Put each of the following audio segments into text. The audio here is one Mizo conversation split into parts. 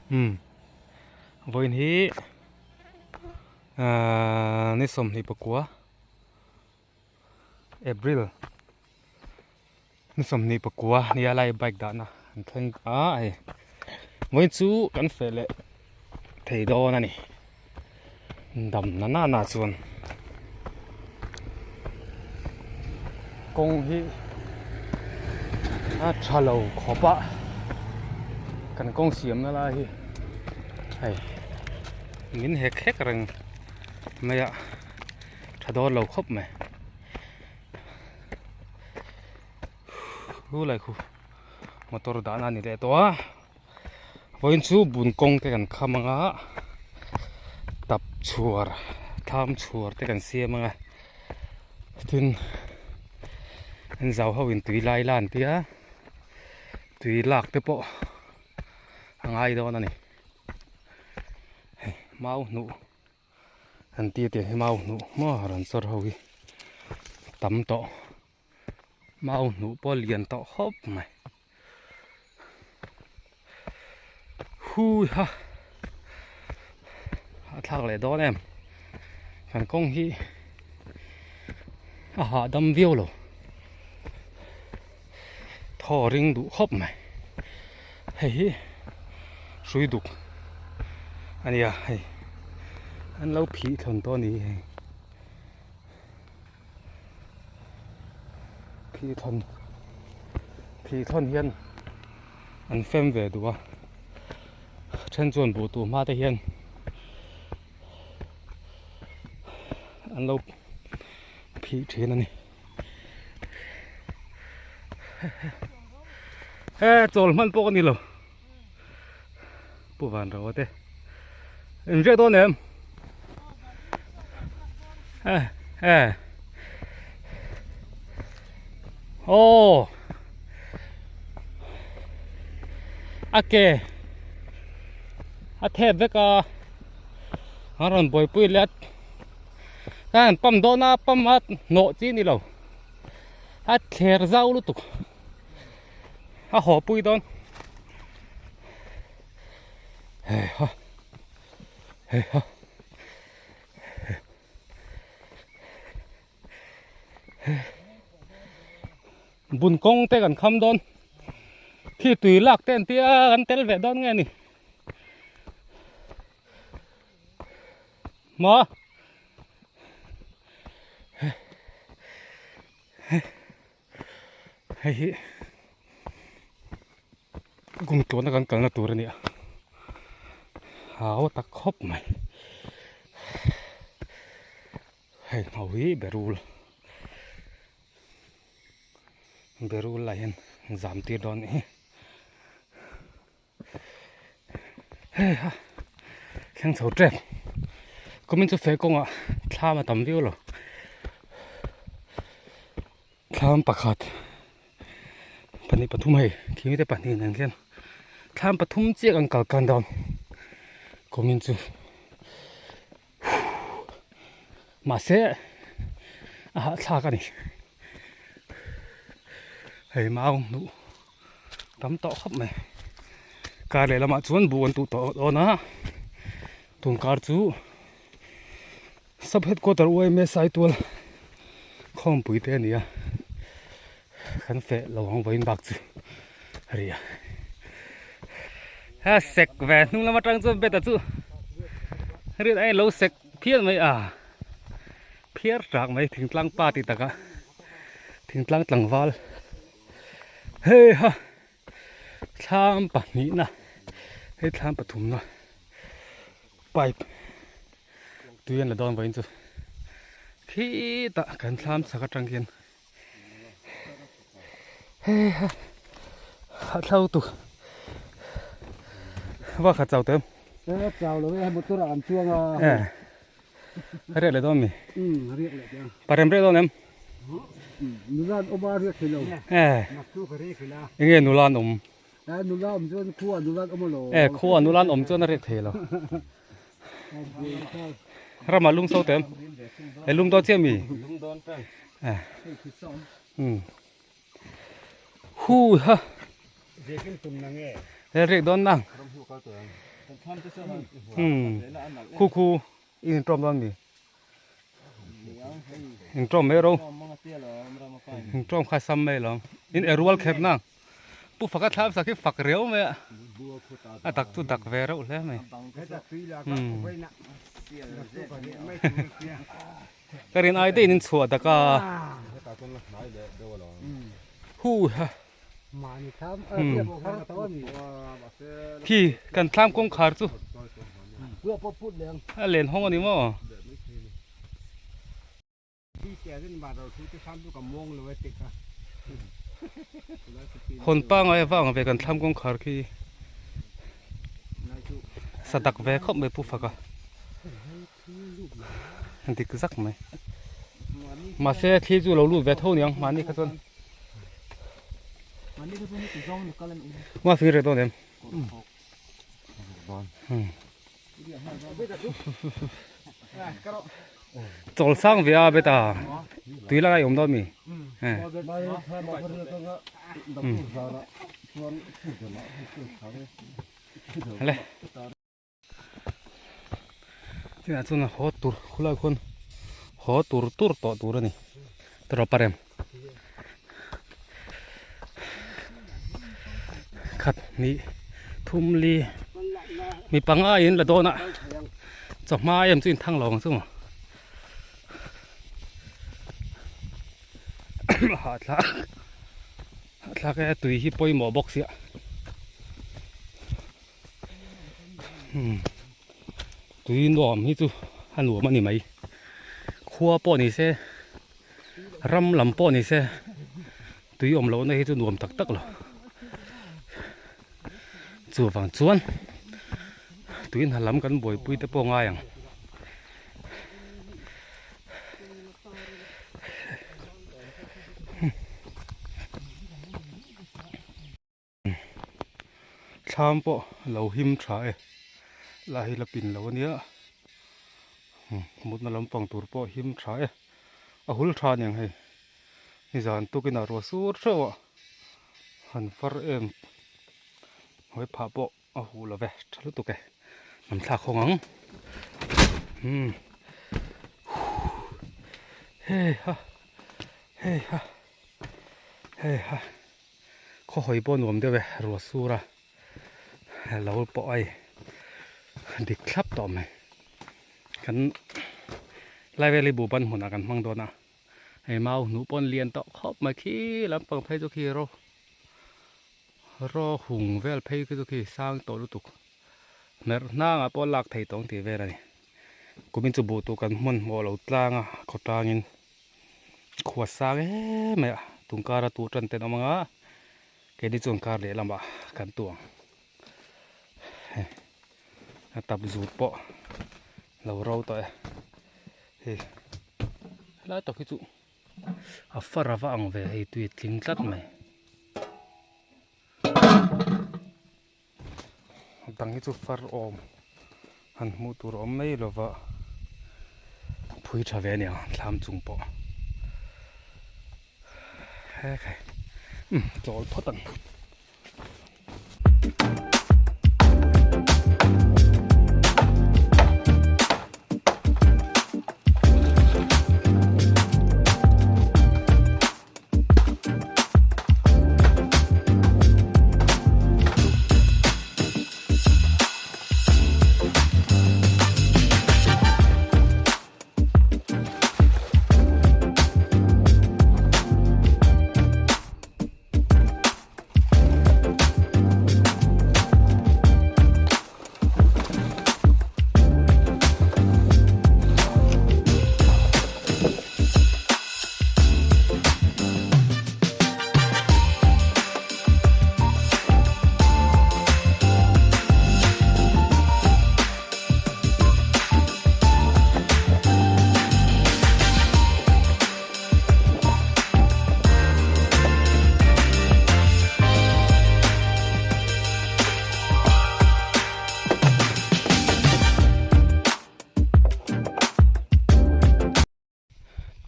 Umm vawiin hi ahh ni 24 April ni 24 nia lai bike dahna an thleng a hei vawiin chu kan feh leh thei dawn a ni dam na nana chuan kawng hi a tha lo khawp a kan kawng siam na lai hi hei min hek hlek reng mai a tha dawn lo khawp mai hu lai khu motor dahna a ni leh tawh a. Vawiin chu bun kawng te kan kham anga tap chhuar thlam chhuar te kan siam anga tin an zau ho in tui lai la an tia tui lak te pawh a ngai dawn a ni hei mau hnuh an tia tiang hi mau hnuh maw rawn chawr ho hi tam tawh mau hnuh pawh lian tawh khawp mai. Hui ha a thlak leh dawn em kan kawng hi a hahdam viau lo thaw ring duh khawp mai hei hi hrui duk a nia hei an lo phih thlawn tawh a ni hei Phih thawn phih thawn hian an fem ve duh a then chuan buh tuh hma te hian an lo phih thin a ni he chawl hman pawh ka ni lo Pu Vanro te in riak dawn em eh eh aw a ke a thep vek a a rawn buaipui leh a an pump dawn a pump a hnawh chi a ni lo a thler zau lutuk. A haw pui dawn hei ha hei ha bun kawng te kan kham dawn khi tui lak te an tia kan tel ve dawn nge ni maw Hei hi kum tluana kan kalna tur a ni a hau tak khawp mai hei hno hi berul berul lah hian zam tir dawn a nih hi hei ha thleng chho tep kumin chu feh kawngah thlam a tam viau lo thlam pakhat pahnih pathum hei thing te pahnih nen khian thlam pathum chiah kan kal kan dawn kumin chu mahse a hahthlak a ni hei mau hnuh. Tam tawh khawp mai kar leh lamah chuan buh an tuh tawh dawn a tun kar chu sub headquarter yma saitual khawmpui te a ni a kan feh lo ang vawiin bak chu a ri a a sek ve hnung lam atang chuan beta chu riat a lo sek phian mai a phiar tak mai thingtlang pa tih takah thingtlang tlangval. Hei ha thlam pahnihna hei thlam pathumna pipe tui an la dawn vawiin chu khitah kan thlam chhak atang khian hei ha a thlo tu va khat chau te em chau lo e motor ah an chuang a riak leh dawn mi riak leh dawn parem riak dawn em Nula an awm a riak thei lo. Eh. Enge nula an awm? Eh nula awm chuan khua nula an awm alo. Eh khua nula an awm chuan a riak thei lo. Rama lung so tem. Eh lung dawn chiah mi? Lung dawn tan. Eh. Hmm. Hu ha. Zekin tum na nge? Eh riak dawn nang. Ram hu kal tawh ang. Hmm khu khu i intawm dawn mi intawm mai ro intawm kha sam mai lo in erual kher na pu faka thlam sak hi fak riau mai a a dak chu dak ve reuh hle mai hmm ka rin ai deuhin in chhuah dak a hu ha Khi kan thlam kawngkhar chu a len hawng a ni maw? Hawn pangai a vang ve kan thlam kawngkhar khi sadak ve khawp mai pu faka dik zak mai mahse thli chu lo lut ve tho niang mahni kha chuan ma fing reh dawn em chawl sang ve a beta tui lai awm dawn mi le Tunah chuan a haw tur khulai khuan haw tur tur tawh tur a ni tawrh parem khat hnih thum li mi panga in la dawn a chawhma em chu inthang lo ang chu maw hahthlak hahthlak e tui hi pawimawh bawk sia. Tui nuam hi chu a nuam a ni mai khua pawh ni se ram lam pawh ni se tui awm lohna hi chu nuam tak tak lo chuvang chuan tui hna lam kan buaipui te pawh ngai ang. Thlam pawh a lo him tha e lah hi la pin lo ania mutna lampang tur pawh him tha e a hul tha aniang hei nizan tukin a ruah sur theuh a han far em hnuai phah pawh a huh lo ve tha lutuk e hnam thlak hawng ang umm hei ha hei ha hei ha. Khaw hawi pawh nuam deuh e ruah sur a lo pawh a dik thlap tawh mai kan lai vel hi buhban hmunah kan hmang dawn a hei mau hnuh pawh an lian tawh khawp mai khi lampang phei chu khi ro ro hung vel phei khi chu khi sang tawh lutuk hmerh hnangah pawh lak thei tawh ang tih vel a ni kumin chu buh tur kan hman hmuh lo tlang a khawtlangin. Khua sang em mai a tungkara tur tan ten awm anga keini chuan kar leh lamah kan tuang hei a tap zut pawh lo ro tawh e hei helai tak hi chu a far ava ang ve hei tui a tling tlat mai dang hi chu far awm han hmuh tur a awm mai lova phui tha ve aniang thlam chung pawh hekhai umm chawl phawt ang.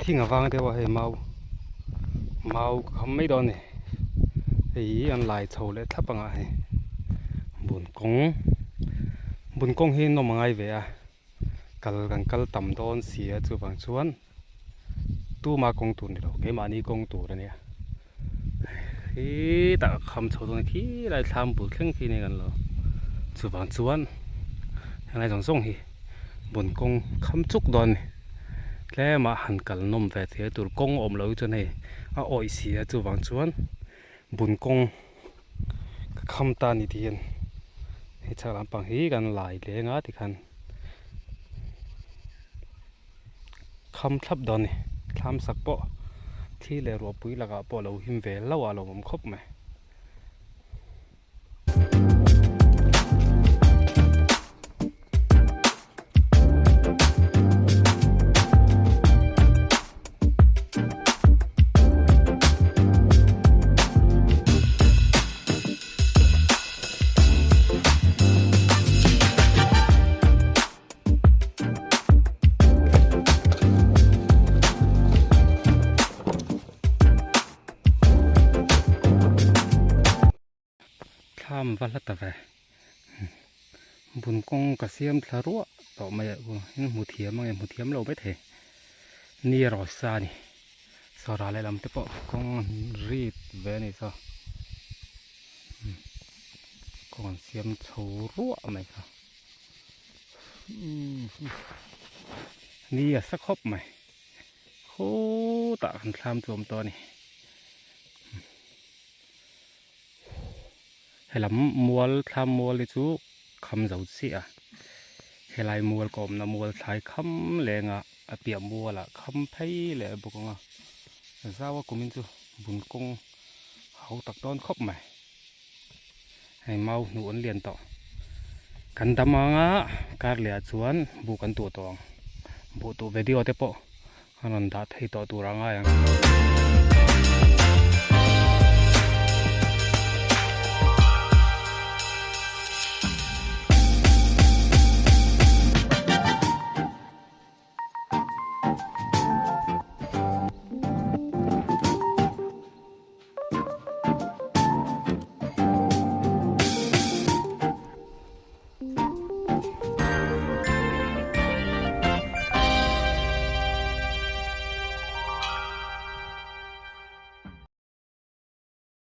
Thing avang deuh a hei mau mau ka kham mai dawn a ni hei hi an lai chho leh thlap ang a hei bun kawng. Bun kawng hi nawm a ngai ve a, kal kan kal tam dawn si a chuvang chuan tuma kawng tur ni lo keimahni kawng tur a nia. Khitah ka kham chho dawn a khilai thlam bul thleng khi nia kan lo chuvang chuan helai zawng zawng hi bun kawng kham chuk dawn a ni. Tlema han kal nawm ve thei a tur kawng awm loh hi chuan hei a awih si a chuvang chuan bun kawng ka kham ta a ni tih hian hei chhak lampang hi kan lai leng a tikhan kham thlap dawn a ni thlam sak pawh thli leh ruahpui lakah pawh a lo him ve hlauh a a lo awm khawp mai. Thlam va hla ta ve bun kawng ka siam thla ruah tawh mai a in hmu thiam ang em hmu thiam lo mai thei ni erawh sa a ni sawrah lehlam te pawh kawng an rit ve a ni saw kawng an siam chho ruah mai kha ni a sa khawp mai. Khutah kan thlam chu a awm tawh a ni. Helam mual thlam mual hi chu kham zo chiah a, helai mual ka awmna mual thlai kham lenga a piah mualah kham phei leh bawk ang a, zau a kumin chu bun kawng hau tak dawn khawp mai. Hei mau hnuh an lian tawh. Kan dam anga kar leh ah chuan buh kan tuah tawh ang. Buh tuh video te pawh a rawn dah thei tawh tur a ngai ang.